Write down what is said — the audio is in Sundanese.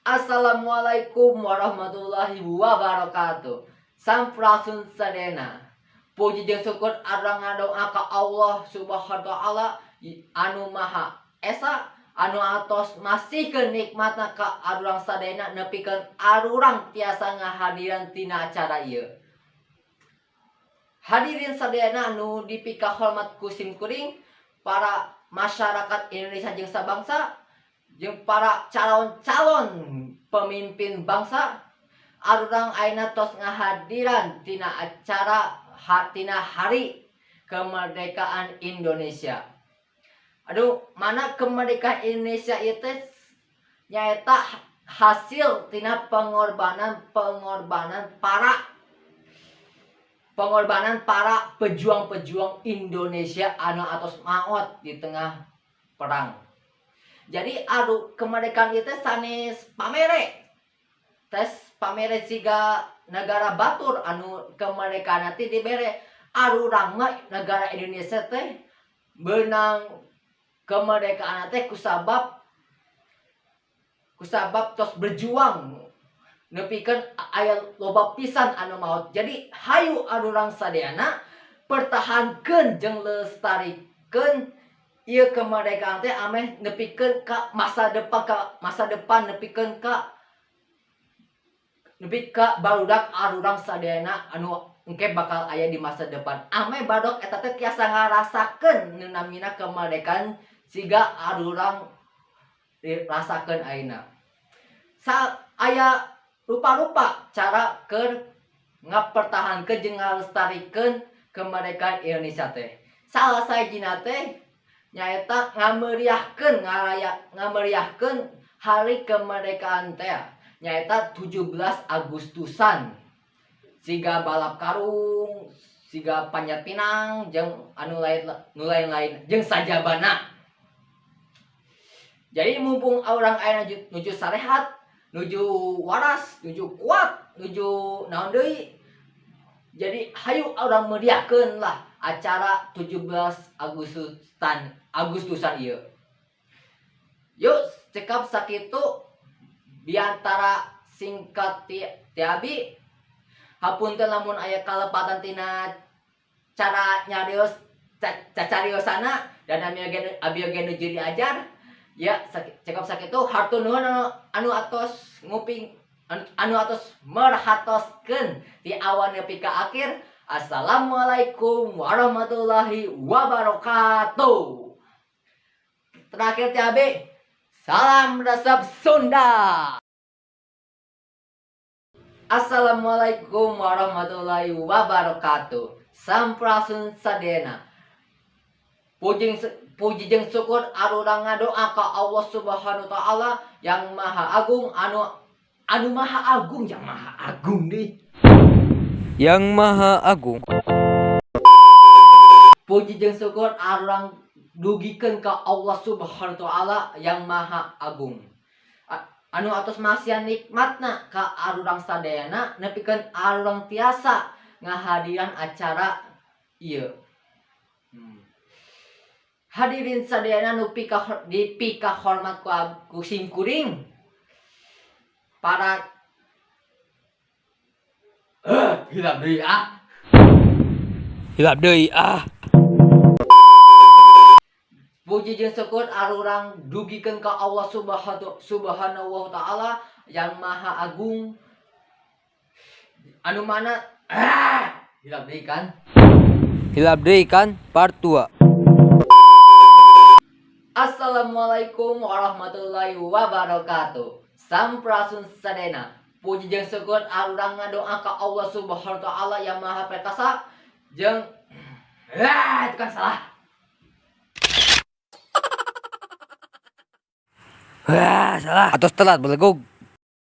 Assalamualaikum warahmatullahi wabarakatuh. Sampurasun sadayana. Puji jeung syukur arurang ngadoa ka Allah Subhanahu wa taala anu Maha Esa, anu atos masihkeun nikmatna ka arurang sadayana nepikeun arurang tiasa ngahadiran tina acara ieu. Hadirin sadayana anu dipikahormat ku sim kuring, para masyarakat Indonesia jeung sabangsa, jeung para calon-calon pemimpin bangsa, arurang ayeuna tos ngahadiran tina acara tina Hari Kemerdekaan Indonesia. Aduh, mana kemerdekaan Indonesia ieu teh nyaeta hasil tina pengorbanan para pejuang-pejuang Indonesia anu atos maot di tengah perang. Jadi aduh, kemerdekaan itu sanes pamere. Tes pamere siga negara batur anu kemerdekaan nanti dibere. Arurang mah negara Indonesia teh beunang kemerdekaan teh kusabab tos berjuang nepikeun aya loba pisan anu maot. Jadi hayu arurang sadayana pertahankeun jeung lestarikeun ieu kemerdekaan teh ameh nepikeun ka masa depan, nepikeun ka nepi ka barudak arurang sadayana anu engke bakal aya di masa depan, ameh barudak eta teh tiasa ngarasakeun nu namina kemerdekaan siga arurang rasakeun ayeuna. Sa aya rupa-rupa cara keur ngapertahankeun jeung ngalestarikeun kemerdekaan Indonesia teh. Salah sahijina teh nyaeta ngameriahkeun, ngaraya, ngameriahkeun hari kemerdekaan teh, nyaeta 17 Agustusan, siga balap karung, siga panjat pinang, jeung anu lain, nu lain-lain jeung sajabana. Jadi mumpung urang aya nuju sarehat, nuju waras, nuju kuat, nuju naon deui, jadi hayu urang meriahkeun lah acara 17 Agustusan ieu. Yuk, cekap sakitu biantara singkat ti abi. Hapunten lamun aya kalepatan tina cara nyarios, cacariosana, dan abi oge nuju diajar. Ya, cekap sakitu. Hatur nuhun anu atos nguping, anu atos merhatoskeun ti awal nepi ka akhir. Assalamualaikum warahmatullahi wabarakatuh. Terakhir ti abi, salam resep Sunda. Assalamualaikum warahmatullahi wabarakatuh. Sampurasun sadayana. Puji jeung syukur arurang ngadoa ka Allah Subhanahu wa taala yang Maha Agung, anu anu Maha Agung, yang Maha Agung deh. Yang Maha Agung. Puji jeung syukur arurang dugikeun ka Allah Subhanahu wa taala yang Maha Agung. Anu atos masihan nikmatna ka arurang sadayana nepikeun arurang tiasa ngahadiran acara ieu. Hadirin sadayana nu dipika hormat ku sim kuring, para hilap deui ah. Hilap deui ah. Puji jeung syukur arurang dugikeun ka Allah Subhanahu wa taala yang Maha Agung, anu mana hilap deui kan. Hilap deui kan part 2. Assalamualaikum warahmatullahi wabarakatuh. Sampurasun sadayana. Puji jeung syukur arurang ngadoa ka Allah Subhanahu wa taala yang Maha Perkasa jeung itu kan salah. Wah, salah. Atos telat belegug.